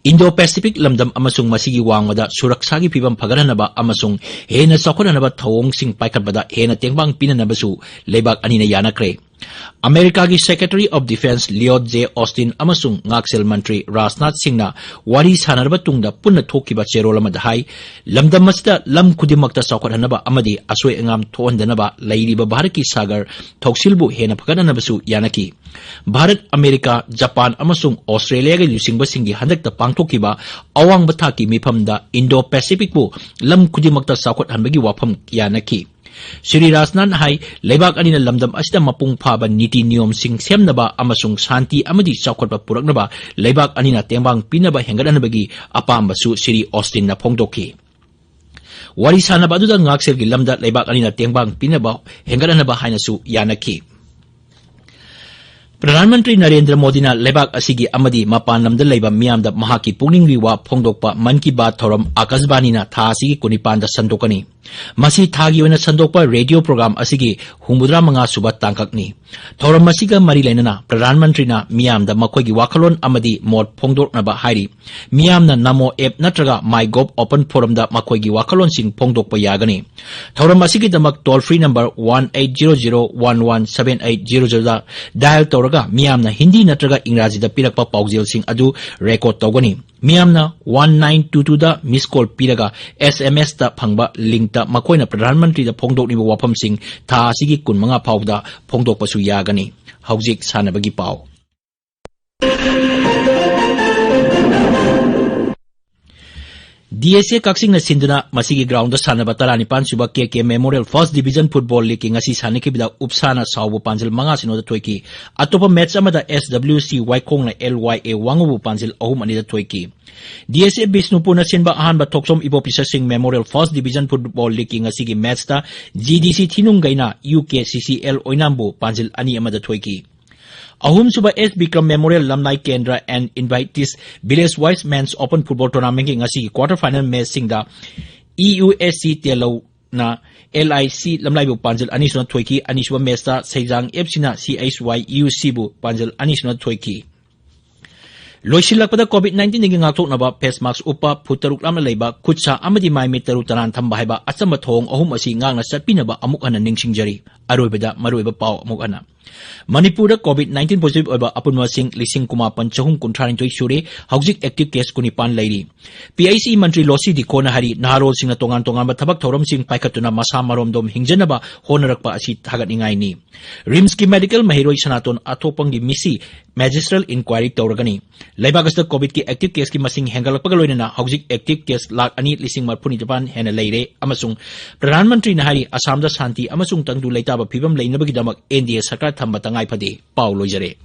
ꯏꯟꯗꯣ ꯄꯦꯁꯤꯐꯤꯛ ꯂꯝꯗꯝ ꯑꯃꯁꯨꯡ ꯃꯁꯤꯒꯤ ꯋꯥꯡꯃꯗ ꯁꯨꯔꯛꯁꯥꯒꯤ ꯐꯤꯕꯝ ꯐꯒꯠꯍꯟꯅꯕ ꯑꯃꯁꯨꯡ ꯍꯦꯟꯅ ꯆꯥꯎꯈꯠꯍꯟꯅꯕ ꯊꯧꯑꯣꯡꯁꯤꯡ ꯄꯥꯏꯈꯠꯄꯗ ꯍꯦꯟꯅ ꯇꯦꯡꯕꯥꯡ ꯄꯤꯅꯅꯕꯁꯨ ꯂꯩꯕꯥꯛ ꯑꯅꯤꯅ ꯌꯥꯅꯈ꯭ꯔꯦ꯫ ꯑꯃꯦꯔꯤꯀꯥꯒꯤ Secretary of Defense Lloyd J Austin ꯑꯃꯁꯨꯡ ꯉꯥꯛꯁꯦꯜ ꯃꯟꯇ꯭ꯔꯤ ꯔꯥꯖꯅꯥꯊ ꯁꯤꯡꯅ ꯋꯥꯔꯤ ꯁꯥꯟꯅꯔꯕ ꯇꯨꯡꯗ ꯄꯨꯟꯅ ꯊꯣꯛꯈꯤꯕ ꯆꯦꯔꯣꯜ ꯑꯃꯗ ꯍꯥꯏ, ꯂꯝꯗꯝ ꯑꯁꯤꯗ ꯂꯝ ꯈꯨꯗꯤꯡꯃꯛꯇ ꯆꯥꯎꯈꯠꯍꯟꯅꯕ ꯑꯃꯗꯤ ꯑꯁꯣꯏ ꯑꯉꯥꯝ ꯊꯣꯛꯍꯟꯗꯅꯕ ꯂꯩꯔꯤꯕ ꯚꯥꯔꯠꯀꯤ ꯁꯥꯒꯔ ꯊꯧꯁꯤꯜꯕꯨ ꯍꯦꯟꯅ ꯐꯒꯠꯍꯟꯅꯕꯁꯨ ꯌꯥꯅꯈꯤ꯫ ꯚꯥꯔꯠ, ꯑꯃꯦꯔꯤꯀꯥ, ꯖꯄꯥꯟ ꯑꯃꯁꯨꯡ ꯑꯣꯁꯇ꯭ꯔꯦꯂꯤꯌꯥꯒꯤ ꯂꯨꯆꯤꯡꯕꯁꯤꯡꯒꯤ ꯍꯟꯗꯛꯇ ꯄꯥꯡꯊꯣꯛꯈꯤꯕ ꯑꯋꯥꯡꯕ ꯊꯥꯛꯀꯤ ꯃꯤꯐꯝꯗ ꯏꯟꯗꯣ ꯄꯦꯁꯤꯐꯤꯛꯄꯨ ꯂꯝ ꯈꯨꯗꯤꯡꯃꯛꯇ ꯆꯥꯎꯈꯠꯍꯟꯕꯒꯤ ꯋꯥꯐꯝ ꯌꯥꯅꯈꯤ꯫ ꯁ꯭ꯔꯤ ꯔꯥꯖꯅꯥꯊꯅ ꯍꯥꯏ, ꯂꯩꯕꯥꯛ ꯑꯅꯤꯅ ꯂꯝꯗꯝ ꯑꯁꯤꯗ ꯃꯄꯨꯡ ꯐꯥꯕ ꯅꯤꯇꯤ ꯅꯤꯌꯣꯝꯁꯤꯡ ꯁꯦꯝꯅꯕ ꯑꯃꯁꯨꯡ ꯁꯥꯟꯇꯤ ꯑꯃꯗꯤ ꯆꯥꯎꯈꯠꯄ ꯄꯨꯔꯛꯅꯕ ꯂꯩꯕꯥꯛ ꯑꯅꯤꯅ ꯇꯦꯡꯕꯥꯡ ꯄꯤꯅꯕ ꯍꯦꯟꯒꯠꯍꯟꯅꯕꯒꯤ ꯑꯄꯥꯝꯕꯁꯨ ꯁ꯭ꯔꯤ ꯑꯣꯁꯇꯤꯟꯅ ꯐꯣꯡꯗꯣꯛꯈꯤ꯫ ꯋꯥꯔꯤ ꯁꯥꯟꯅꯕ ꯑꯗꯨꯗ ꯉꯥꯛꯁꯦꯜꯒꯤ ꯂꯝꯗ ꯂꯩꯕꯥꯛ ꯑꯅꯤꯅ ꯇꯦꯡꯕꯥꯡ ꯄꯤꯅꯕ ꯍꯦꯟꯒꯠꯍꯟꯅꯕ ꯍꯥꯏꯅꯁꯨ ꯌꯥꯅꯈꯤ꯫ ꯄ꯭ꯔꯙꯥꯟ ꯃꯟꯇ꯭ꯔꯤ ꯅꯔꯦꯟꯗ꯭ꯔ ꯃꯣꯗꯤꯅ ꯂꯩꯕꯥꯛ ꯑꯁꯤꯒꯤ ꯑꯃꯗꯤ ꯃꯄꯥꯟ ꯂꯝꯗ ꯂꯩꯕ ꯃꯤꯌꯥꯝꯗ ꯃꯍꯥꯛꯀꯤ ꯄꯨꯛꯅꯤꯡꯒꯤ ꯋꯥ ꯐꯣꯡꯗꯣꯛꯄ ꯃꯟ ꯀꯤ ꯕꯥꯠ ꯊꯧꯔꯝ ꯑꯥꯀꯥꯁꯕꯥꯅꯤꯅ ꯊꯥ ꯑꯁꯤꯒꯤ ꯀꯨꯟꯅꯤꯄꯥꯟꯗ ꯁꯟꯗꯣꯛꯀꯅꯤ꯫ ꯃꯁꯤ ꯊꯥꯒꯤ ꯑꯣꯏꯅ ꯁꯟꯗꯣꯛꯄ ꯔꯦꯗꯤꯑꯣ ꯄ꯭ꯔꯣꯒ꯭ꯔꯥꯝ ꯑꯁꯤꯒꯤ ꯍꯨꯝꯐꯨꯇꯔꯥ ꯃꯉꯥ ꯁꯨꯕ ꯇꯥꯡꯀꯛꯅꯤ꯫ ꯊꯧꯔꯝ ꯑꯁꯤꯒ ꯃꯔꯤ ꯂꯩꯅꯅ ꯄ꯭ꯔꯙꯥꯟ ꯃꯟꯇ꯭ꯔꯤꯅ ꯃꯤꯌꯥꯝꯗ ꯃꯈꯣꯏꯒꯤ ꯋꯥꯈꯜꯂꯣꯟ ꯑꯃꯗꯤ ꯃꯣꯠ ꯐꯣꯡꯗꯣꯛꯅꯕ ꯍꯥꯏꯔꯤ꯫ ꯃꯤꯌꯥꯝꯅ ꯅꯃꯣ ꯑꯦꯞ ꯅꯠꯇ꯭ꯔꯒ ꯃꯥꯏ ꯒꯣꯚ ꯑꯣꯄꯟ ꯐꯣꯔꯝꯗ ꯃꯈꯣꯏꯒꯤ ꯋꯥꯈꯜꯂꯣꯟꯁꯤꯡ ꯐꯣꯡꯗꯣꯛꯄ ꯌꯥꯒꯅꯤ꯫ ꯊꯧꯔꯝ ꯑꯁꯤꯒꯤꯗꯃꯛ toll free number one eight zero zero one one seven eight zero ꯖꯤꯔꯣꯗ ꯗꯥꯏꯜ ꯇꯧꯔꯒ ꯃꯤꯌꯥꯝꯅ ꯍꯤꯟꯗꯤ ꯅꯠꯇ꯭ꯔꯒ ꯏꯪꯒ꯭ꯔꯥꯖꯤꯗ ꯄꯤꯔꯛꯄ ꯄꯥꯎꯖꯦꯜꯁꯤꯡ ꯑꯗꯨ ꯔꯦꯀꯣꯔꯗ ꯇꯧꯒꯅꯤ꯫ ꯃꯤꯌꯥꯝꯅ ꯋꯥꯟ ꯅꯥꯏꯟ ꯇꯨ ꯇꯨꯗ ꯃꯤꯁ ꯀꯣꯜ ꯄꯤꯔꯒ ꯑꯦꯁ ꯑꯦꯝ ꯑꯦꯁꯇ ꯐꯪꯕ ꯂꯤꯡꯛꯇ ꯃꯈꯣꯏꯅ ꯄ꯭ꯔꯙꯥꯟ ꯃꯟꯇ꯭ꯔꯤꯗ ꯐꯣꯡꯗꯣꯛꯂꯤꯕ ꯋꯥꯐꯝꯁꯤꯡ ꯊꯥ ꯑꯁꯤꯒꯤ ꯀꯨꯟꯃꯉꯥ ꯐꯥꯎꯕꯗ ꯐꯣꯡꯗꯣꯛꯄꯁꯨ ꯌꯥꯒꯅꯤ꯫ ꯍꯧꯖꯤꯛ ꯁꯥꯟꯅꯕꯒꯤ ꯄꯥꯎ꯫ ꯗꯤ ꯑꯦꯁ ꯑꯦ ꯀꯛꯆꯤꯡꯅ ꯁꯤꯟꯗꯨꯅ ꯃꯁꯤꯒꯤ ground ꯁꯥꯟꯅꯕ ꯇꯔꯥꯅꯤꯄꯥꯟ ꯁꯨꯕ ꯀꯦ ꯀꯦ Memorial First Division Football Leagueꯀꯤ ꯉꯁꯤ ꯁꯥꯟꯅꯈꯤꯕꯗ ꯎꯞꯁꯥꯅ ꯁꯥꯎꯕ ꯄꯥꯟꯖꯤꯜ ꯃꯉꯥ ꯁꯤꯅꯣꯗ ꯊꯣꯏꯈꯤ꯫ ꯑꯇꯣꯞꯄ match ꯑꯃꯗ ꯑꯦꯁ ꯗꯕ꯭ꯂꯤꯎ ꯁꯤ ꯋꯥꯏꯈꯣꯡꯅ ꯑꯦꯜ ꯋꯥꯏ ꯑꯦ ꯋꯥꯉꯨꯕꯨ ꯄꯥꯟꯖꯤꯜ ꯑꯍꯨꯝ ꯑꯅꯤꯗ ꯊꯣꯏꯈꯤ꯫ ꯗꯤ ꯑꯦꯁ ꯑꯦ ꯕꯤꯁꯅꯨꯄꯨꯔꯅ ꯁꯤꯟꯕ ꯑꯍꯥꯟꯕ ꯊꯣꯛꯆꯣꯝ ꯏꯕꯣ ꯄꯤꯁꯛꯁꯤꯡ Memorial First Division Football Leagueꯀꯤ ꯉꯁꯤꯒꯤ matchꯇ ꯖꯤ ꯗꯤ ꯁꯤ ꯊꯤꯅꯨꯡꯒꯩꯅ U K C C L ꯑꯣꯏꯅꯥꯝꯕꯨ ꯄꯥꯟꯖꯤꯜ ꯑꯅꯤ ꯑꯃꯗ ꯊꯣꯏꯈꯤ꯫ ꯑꯍꯨꯝꯁꯨꯕ ꯑꯦꯁ ꯕꯤꯀ꯭ꯔꯝ Memorial ꯂꯝꯅꯥꯏ ꯀꯦꯟꯗ꯭ꯔ and Invitees Village Wise Men's Open Football Tournamentꯀꯤ ꯉꯁꯤꯒꯤ quarter final matchꯁꯤꯡꯗ E U S C ꯇꯦꯂꯧꯅ L I C ꯂꯝꯂꯥꯏꯕꯨ ꯄꯥꯟꯖꯤꯜ ꯑꯅꯤ ꯁꯨꯅ ꯊꯣꯏꯈꯤ꯫ ꯑꯅꯤꯁꯨꯕ matchꯇ ꯁꯩꯖꯥꯡ ꯑꯦꯐ ꯁꯤꯅ ꯁꯤ ꯑꯩꯆ ꯋꯥꯏ ꯌꯨ ꯁꯤꯕꯨ ꯄꯥꯟꯖꯤꯜ ꯑꯅꯤ ꯁꯨꯅ ꯊꯣꯏꯈꯤ꯫ ꯂꯣꯏꯁꯤꯜꯂꯛꯄꯗ COVID nineteenꯗꯒꯤ ꯉꯥꯛꯊꯣꯛꯅꯕ face mask ꯎꯞꯄ, ꯐꯨꯠ ꯇꯔꯨꯛ ꯂꯥꯞꯅ ꯂꯩꯕ, ꯈꯨꯠ ꯁꯥ ꯑꯃꯗꯤ ꯃꯥꯏ ꯃꯤꯠ ꯇꯔꯨ ꯇꯔꯥꯟ ꯊꯝꯕ ꯍꯥꯏꯕ ꯑꯆꯝꯕ ꯊꯧꯑꯣꯡ ꯑꯍꯨꯝ ꯑꯁꯤ ꯉꯥꯛꯅ ꯆꯠꯄꯤꯅꯕ ꯑꯃꯨꯛ ꯍꯟꯅ ꯅꯤꯡꯁꯤꯡꯖꯔꯤ꯫ ꯑꯔꯣꯏꯕꯗ ꯃꯔꯨꯑꯣꯏꯕ ꯄꯥꯎ ꯑꯃꯨꯛ ꯍꯟꯅ꯫ ꯃꯅꯤꯄꯨꯔꯗ COVID nineteen positive ꯑꯣꯏꯕ ꯑꯄꯨꯟꯕ ꯃꯁꯤꯡ ꯂꯤꯁꯤꯡ ꯀꯨꯟꯃꯥꯄꯟ ꯆꯍꯨꯝ ꯀꯨꯟꯊ꯭ꯔꯥ ꯅꯤꯊꯣꯏ ꯁꯨꯔꯦ꯫ ꯍꯧꯖꯤꯛ active case ꯀꯨꯟꯅꯤꯄꯥꯟ ꯂꯩꯔꯤ꯫ ꯄꯤ ꯑꯩꯆ ꯏ ꯃꯟꯇ꯭ꯔꯤ ꯂꯣꯁꯤ ꯗꯤꯈꯣꯅ ꯍꯥꯏꯔꯤ, ꯅꯍꯥꯔꯣꯜꯁꯤꯡꯅ ꯇꯣꯉꯥꯟ ꯇꯣꯉꯥꯟꯕ ꯊꯕꯛ ꯊꯧꯔꯝꯁꯤꯡ ꯄꯥꯏꯈꯠꯇꯨꯅ ꯃꯁꯥ ꯃꯔꯣꯝꯗꯣꯝ ꯍꯤꯡꯖꯅꯕ ꯍꯣꯠꯅꯔꯛꯄ ꯑꯁꯤ ꯊꯥꯒꯠꯅꯤꯡꯉꯥꯏꯅꯤ꯫ ꯔꯤꯝꯁꯀꯤ medical ꯃꯍꯩꯔꯣꯏ ꯁꯅꯥꯇꯣꯟ ꯑꯊꯣꯛꯄꯝꯒꯤ ꯃꯤꯁꯤ magistral inquiry ꯇꯧꯔꯒꯅꯤ꯫ ꯂꯩꯕꯥꯛ ꯑꯁꯤꯗ COVIDꯀꯤ active caseꯀꯤ ꯃꯁꯤꯡ ꯍꯦꯟꯒꯠꯂꯛꯄꯒ ꯂꯣꯏꯅꯅ ꯍꯧꯖꯤꯛ active case ꯂꯥꯈ ꯑꯅꯤ ꯂꯤꯁꯤꯡ ꯃꯔꯤꯐꯨ ꯅꯤꯄꯥꯟ ꯍꯦꯟꯅ ꯂꯩꯔꯦ ꯑꯃꯁꯨꯡ ꯄ꯭ꯔꯙꯥꯟ ꯃꯟꯇ꯭ꯔꯤꯅ ꯍꯥꯏꯔꯤ, ꯑꯁꯥꯝꯗ ꯁꯥꯟꯇꯤ ꯑꯃꯁꯨꯡ ꯇꯪꯗꯨ ꯂꯩꯇꯥꯕ ꯐꯤꯕꯝ ꯂꯩꯅꯕꯒꯤꯗꯃꯛ NDA ꯁꯔꯀꯥꯔ ꯊꯝꯕ ꯇꯉꯥꯏ ꯐꯗꯦ꯫ ꯄꯥꯎ ꯂꯣꯏꯖꯔꯦ꯫